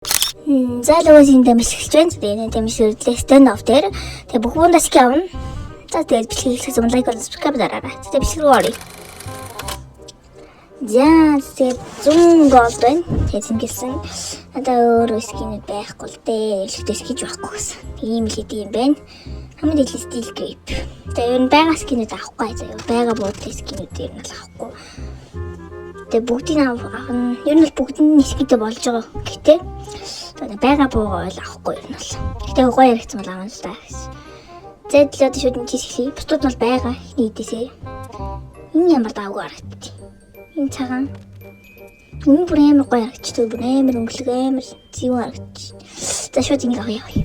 За, логос энэ дэмжлэгч байна. Тэгээ энэ дэмжлэг Standoff дээр. Тэгээ бүх бүндас skin авна. За, тэгээд бичлэг эхлэхээс өмнө like болон subscribe дараарай. Тэгээ бичлэг рүү оръё. За, тэгээд 100 gold байна. Тэгээд зингэлсэн. Надаа өөр skin үүд байхгүй л дээ. Элэгтэй skin ч байхгүй гэсэн. Ийм л хэдий юм байна. Хамгийн дээд steel grip. Тэгээ ер нь байгаа skin үүд авахгүй заяа. Байгаа буудлын skin үүд ер нь л авахгүй. Тэгээ бүгдийг авах нь ер нь бол бүгд нь skin тэй болж байгаа. Гэтэ байгаа буугаа бол авахгүй ер нь бол. Гэтэ гоё яригдсан бол авна л да гэсэн. За, тэгэл одоо шууд энэ чис эхлэе. Бусдууд нь бол байгаа эхний хэдээсээ. Энэ ямар давгүй харагдтыг. Энэ цагаан. Энэ бүр амар гоё харагдчих. Бүр амар өнгөлөг, амар зэвүүн харагдчих. За, шууд энийг авъя явъя.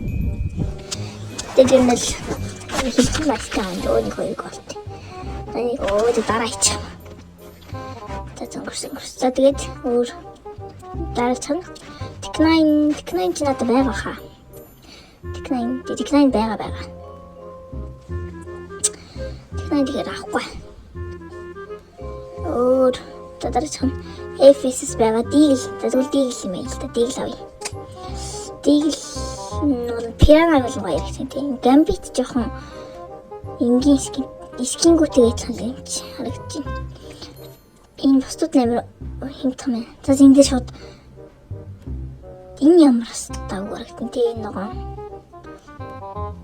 Тэгээд ер нь л хилчин маска авах нэг хоёр gold. За, нэг өө дараа хийчих. За, зөнгөрсөн өнгөрсөн. За, тэгээд өөр дараач нь Tec-9. Tec-9 ч надад байгаа хаа. Tec-9, Tec-9 байгаа байгаа. Tec-9 тэгэхээр авахгүй. Өөр за дараач нь FSS байгаа. Deagle. За, тэгвэл Deagle юм байл та. Deagle авъя. Deagle нь бол Piranha бол гоё яригдсан тийм. Gambit жоохон энгийн skin skin гүйтэй адилхан юм чи харагдаж байна. Энэ бусдууд амар хэмтэх юм. За, энэ дээр шууд энэ ямар давг харагдана те, энэ нөгөө.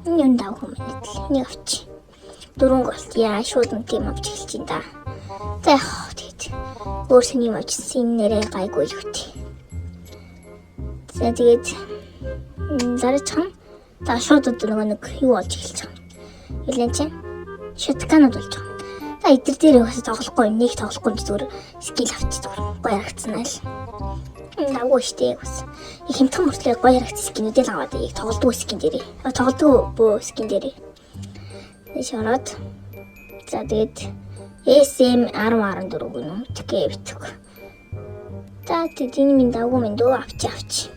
Энэ юм давг юм байна л. Энийг авчи. Дөрвөн gold. Яа, шууд юм тийм авч эхэлж байна да. За, яг тэгээд өөр сэний юм авчихсан. Энэ нэрээ гайгүй л үгүй. За, тэгээд дараачих нь за шууд одоо нөгөө нэг юу болж эхэлж байгаа. Юу лэн чинь shotgun ууд болж байгаа. За, эдгээр дээр бас тоглохгүй, нэг тоглохгүй зүгээр skill авчих, зүгээр гоё харагдсан айл. Давгүй штэ бас. Их хэмтэн мөртлөө гоё харагдсан skin үүдээ л аваад яг тоглодгүй skin дээрээ. Тоглодгүй бөө skin дээрээ. Тэш ороод за тэгээд SM 10 14 гэнэ үү? Тэгээ битэг. За, тэгээд энэ минь давгүй минь дөө, авчи авчи.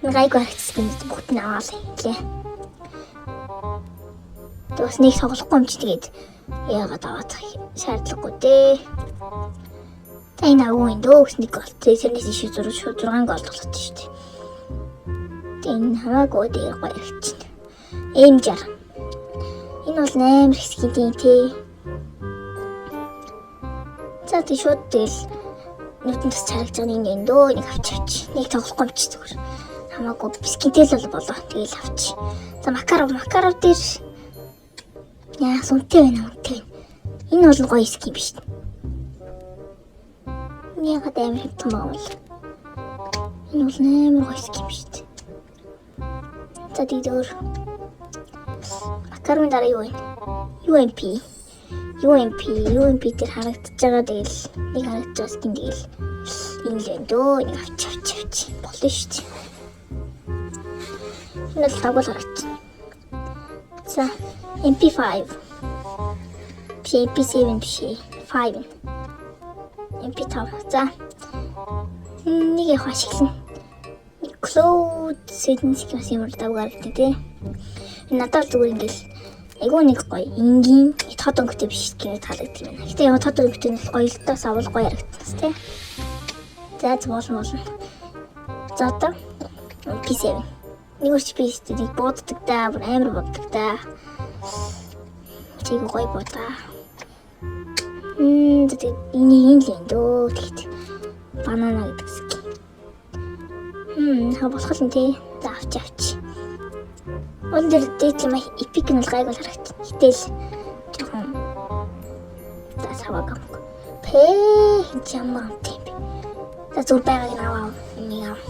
Энэ гайгүй харагдсан skin үүд бүгд нь аваалаа лээ. Тэг бас нэг тоглохгүй юм чи тэгээд яагаад аваад шаардлагагүй дээ. За, энэ авгүй юм дөө гэсэн нэг gold. Тэрнээс ишээ 6 6 gold болоод шүү дээ. Тэг энэ хамаагүй дээр гоё харагдчихна. M60. Энэ бол амар их skin тэй тий. За, тэг шууд тэгэл нүдэн тас чаргаж байгаа нэг энэ дөө, нэг авч авч. Нэг тоглохгүй юм чи зүгээр. Хамаагүй skin тэй л болоо. Тэгэл авч. За, Макаров, Макаров дээр яа сүнтэй байна, үнэтэй байна. Энэ бол гоё skin биш. Яагаад амар хэмтэн байгаа бол. Энэ бол амар гоё skin биш. За, тэгээд өөр Макаровын дараа юу вэ? UMP. UMP, UMP дээр харагдаж байгаа, тэгэл нэг харагдаж байгаа skin тэгэл энэ л байна дөө. Нэг авч авч авч болно шүү дээ. Энэ бол дагуул харагдчихна. За, MP5. Биш, MP7 биш. 5. MP5. За. Нэг яг ашиглана. Cloud Settings бас ямар давг харагдав тий. Надад зүгээр ингээл айгүй нэг гоё энгийн тод өнгөтэй биш гэх таалагддаг юм байна. Гэтэ яг тод өнгөтэй нь гоё л доо, савл гоё харагдсан тий. За, болно болно. За, одоо P7. Нэг өрч P7-ийг бууддаг да, бүр амар бууддаг да. Чиг гоё буудаа. Тэгээд энийг л юм дөө. Тэгэхэд банана гэдэг skin. Ха болох л тий. За, авч авч. Уул дээр дээд юм epic нь бол гайгүй харагдчих. Гэтэл жоохон за саваг юм. Пэ, ямар юм бэ? За, зүгээр байгааг нь аваа. Энийг ав.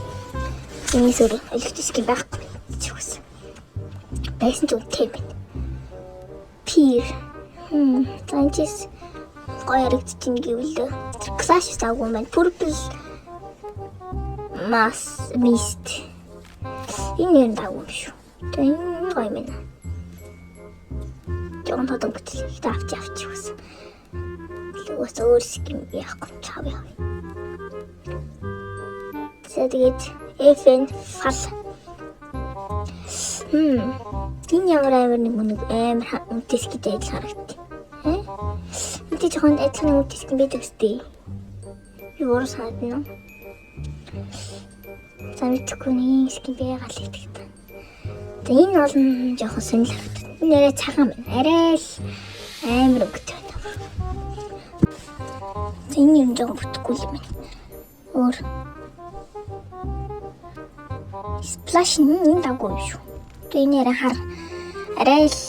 Энэс өөр электр skin байхгүй ч үсэн. Байсан ч үнэтэй юм байна. Пир. За, энэ чис гоё харагдчих гэвэл Clash заагүй юм байна. Purple Mass Mist. Энэ юм даагүй юм шүү. Тэгээ энэ гоё юм байна. Жохон тодон бүтэл. Гэтэ авч авч гэсэн. Лугаас өөр skin яахгүй чав яа. За, тэгээд FN FAL. Энэ ямар амар нэг нэг амар үнэтэй skin тэй адил харагдтыг. Хэ? Энтэй жоохон адилхан үнэтэй skin байдаг үстэй. Би буруу санагдана уу? За, мэдхгүй нэг юм skin байгаа л гэдэг та. За, энэ бол нь жоохон сонирхол харагдав. Энэ арай цагаан байна. Арай л амар өнгөтэй байна. За, энэ юм жоохон бүтэхгүй юм байна. Өөр. Splash нь энэ давгүй юм шүү. Тэгээ энэ арай хар, арай л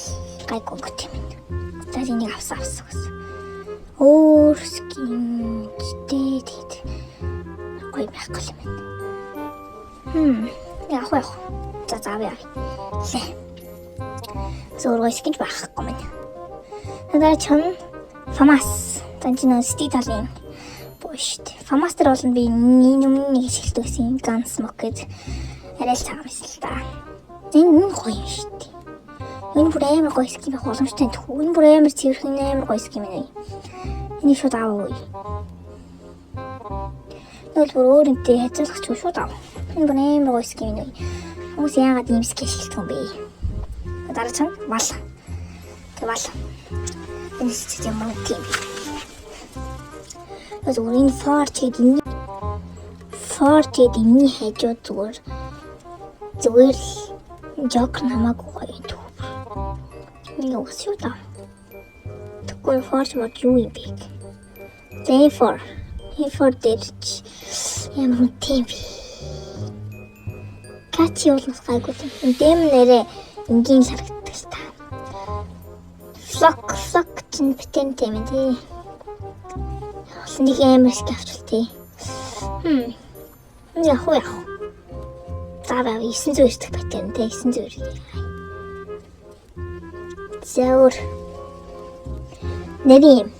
гайгүй өнгөтэй юм байна. За, энийг авсан авсан гэсэн. Өөр skin тэй, тэгээд гоё байхгүй юм байна. Яг яг. За за, авъя. Лээ. Өөр skin ч байхгүй маань. Дараа чон FAMAS. За, энэ чинь сти талын боо шүү дээ. FAMAS дээр бол би энэ өмнө нэг ашигладаг байсан Gunsmoke гэж арай л цагаан байсан л да. Энэ энэ гоё юм шүү дээ. Энэ бүр амар гоё skin байх боломжтой тхүү. Энэ бүр амар цэвэрхэн, амар гоё skin байна. Энийг шууд аваа. Нүл бүр өөр юмтэй хязгаарлах ч шууд ав. Энэ бүр амар гоё skin байна. Хүмүүс яагаад ийм skin ашигладаг юм бэ? Дараа чинь вал. Тэг вал. Энэ ч ямар юм бэ? Зүгээр энэ Forge гэдэг, энэ Forge гэдэг энэний хажууд зүгээр зүгээр л Joker намаагүй гоё юм түү. Нэг ус юу даа. Тэгвэл Forge мод юу юм бэ? За, M4. M4 дээр ч ямар үнэтэй юм бэ? Качи бол бас гайгүй юм. Дэм нэрээ энгийн л харагддаг л та. Flock Flock чинь битэнтэй юм тий. Бас нэг амар skin авчвал тий. Яг уу яг. За баа, 900 ирдэг pattern тий, 900. За, өөр. Нэрийн юм.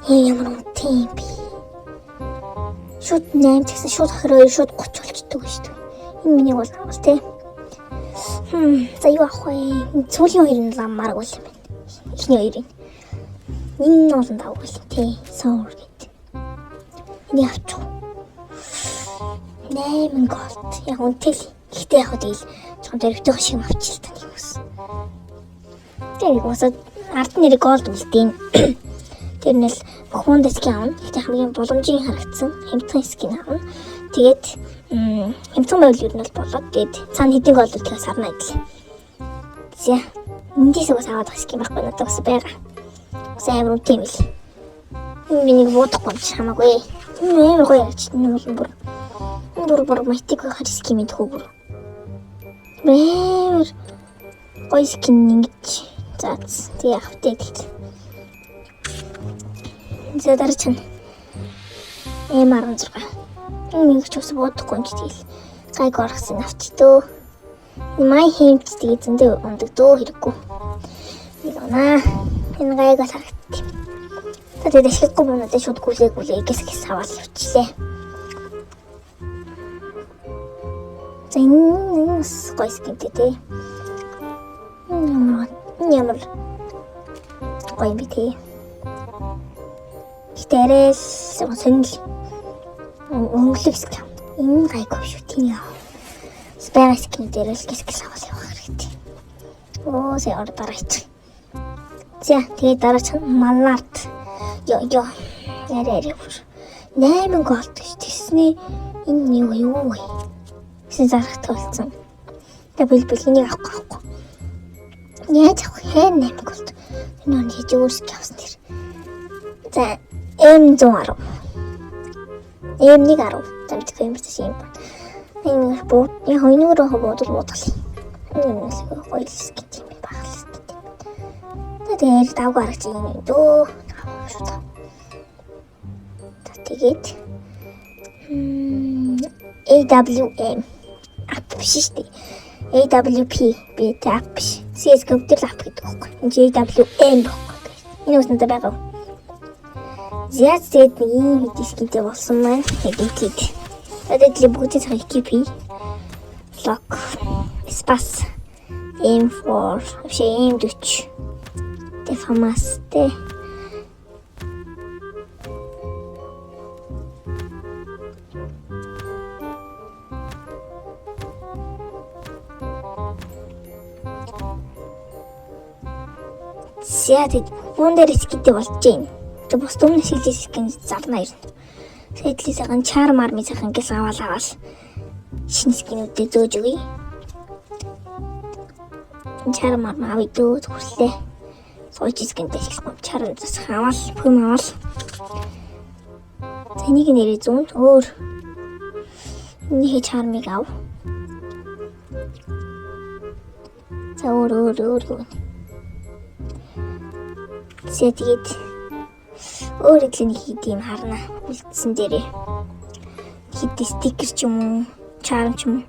Ямар үнэтэй юм бэ? Шууд 8 гэсэн, шууд 22, шууд 30 болчдөг шүү дээ. Энэ миний бол авал тий. За, юу авах вэ? Сүүлийн хоёр нь ламмааргүй юм байна. Эхний хоёрыг. Энэ нь бол давгүй л тий. Суур гэд. Энийг авчих. 8 gold. Яг үнэтэй л. Гэхдээ яг тэгэл жоохон дөрвтөөх шиг авчих л та нэг ус. Тэгээ усаад ард нэрийг gold үлдээн. Тэр нь л бүх мунд skin авна. Гэхдээ хамгийн боломжийн харагдсан хямдхан skin авна. Тэгээд хямдхан байвал ер нь бол болоод, тэгээд цаана хэдэн gold үлдэхээс авна адил. За, эндээс угаас аваад байгаа skin байхгүй, надад бас байгаа. Бас амар үнэтэй юм бил. Энэ миний буудахгүй юм чи хамаагүй. Энэ амар гоё ярьж, энэ бол бүр энэ бүр бүр mythic байхаар skin мэдхүү бүр. Амар гоё skin ингэж. За, тэг явах вэ тэгэл. За, дараа чинь M16. Энэ нэг ч ус буудахгүй юм чи тэгэл гайг оргосон авчи дөө. Май хиймч тэгээ зөндөө ундаг дөө, хэрэггүй. Нэг унаа. Энэ гайг бол харагдтыг. За, тэгээд ашиглахгүй мөнүүдээ шууд гүлээ гүлээ гэс гэс аваад явчихлаа. За, энэ бас гоё skin тэй тий. Энэ ямар энэ ямар гоё юм бэ тий. Гэтэ арай л сонирхол өнгөлөг skin. Энэ гайгүй шүү тий. Спайра skin дээр л гэс гэс аваад явах хэрэгтэй. Оо, сая ор дараа ичих. За, тэгээд дараа чинь Malard. Йо ёо. Арай арай бүр 8 gold гэж тэгсний энэ юу юу вэ? Гэсэн зарахт болсон. Тэгээ бил бил энийг авахгүй авахгүй. Яаж авах вэ? 8 gold. Энэ он хийж өөр skin авсан тэр. За, M110. M110. За, мэдгүй юм биш юм байна. Энэ бууд яг энэгээр буудал буудал. Энэ юм л гоё skin юм байх л skin. Тэгээд давгүй харагч юм дөө. Шууд. За, тэгээд AWM ап биш шүү дээ. AWP би тэ ап биш. CS:GO дээр л ап гэдэг байхгүй. Энэ чи AWM байхгүй. Энэ ус надад байгаа. За, тэгээд нэг ийм хэд skin тэй болсон маань. Тэгээд тэгээд бүгдийг цаг equip lock Spas M4 биш, M40 тэ FAMAS тэ. За, тэгээд бүүн дээр skin тэй болж байна. Тэг бус өмнө шилжиж skin зарна ирнэ. Сэдли сайхан charm арми сайхан ингээл аваал аваал шинэ skin үүдээ зөөж өгье. Charm арми авъя дөө, зүрлээ. Сууж skin тэй ашиглахгүй. Charm засах аваал, бүх юм аваал. За, энийг нэрээ зүүн өөр. Энийхээ charm ыг ав. За, өөр өөр өөр юу вэ? За, тэгээд өөр эдлийн нэг хэд юм харна. Үлдсэн дээрээ. Хэд стикер ч юм уу, charm ч юм уу.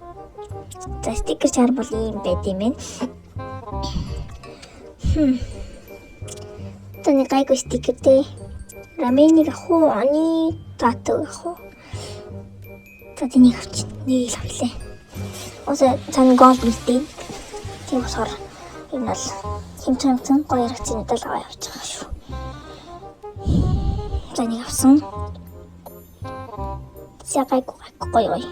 За, стикер, charm бол ийм байд юм байна. Таны гайгүй стикер дээ. Раменыг авах уу? Они тату авах уу? За, тэнийг авчих. Нэг л авлаа. Осоо цаана gold үлдээ. Тийм болохоор энэ бол хэмжээ хэмжээ гоё ярагцын л аваа явж байгаа шүү. За, нэг авсан. За, гайгүй, гайгүй, гоё гоё.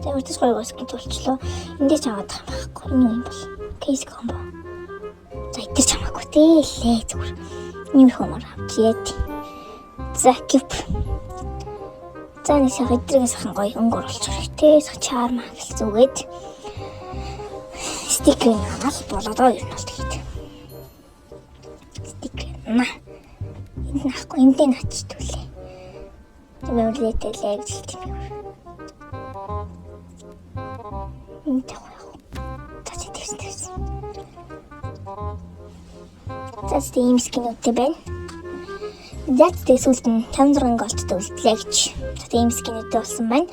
За, өртөс гоё гоё skin болчлоо. Эндээс ч аваад байгаа юм байхгүй. Энэ юу юм бол? Case combo. За, эдгээр ч хамаагүй те лээ зүгээр. Ийм их өмөр авчиад. За, keep. За, нэг сайхан эдрийг сайхан гоё өнгө оруулчих хэрэгтэй. Charm гэл зүгээд стикер аваад болоод ер нь бол тэгээд. Стикер на. Энд нахгүй, энд наач түлээ. Тийм эвлээтэй лээ гэж хэлдэг юм. Энд тавих яг. За, тэгсэн тэгсэн. За, тийм skin үүдтэй байна. За, тэгээ сүүлд нь 56 gold той үлдлээ гэж. За, тийм skin үүдтэй болсон байна.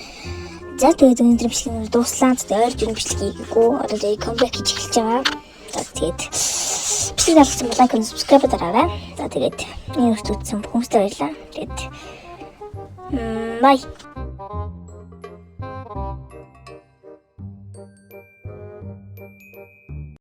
За, тэгээд өнөөдөр бичлэг нь дууслаа. Тэгээд ойр жин бичлэг хийгээгүй. Одоо тэгээд comeback хийж эхэлж байгаа. За, тэгээд бичлэг таалагдсан бол like, subscribe дараарай. За, тэгээд энэ хүртэл үзсэн хүмүүстээ баярлалаа. Тэгээд bye.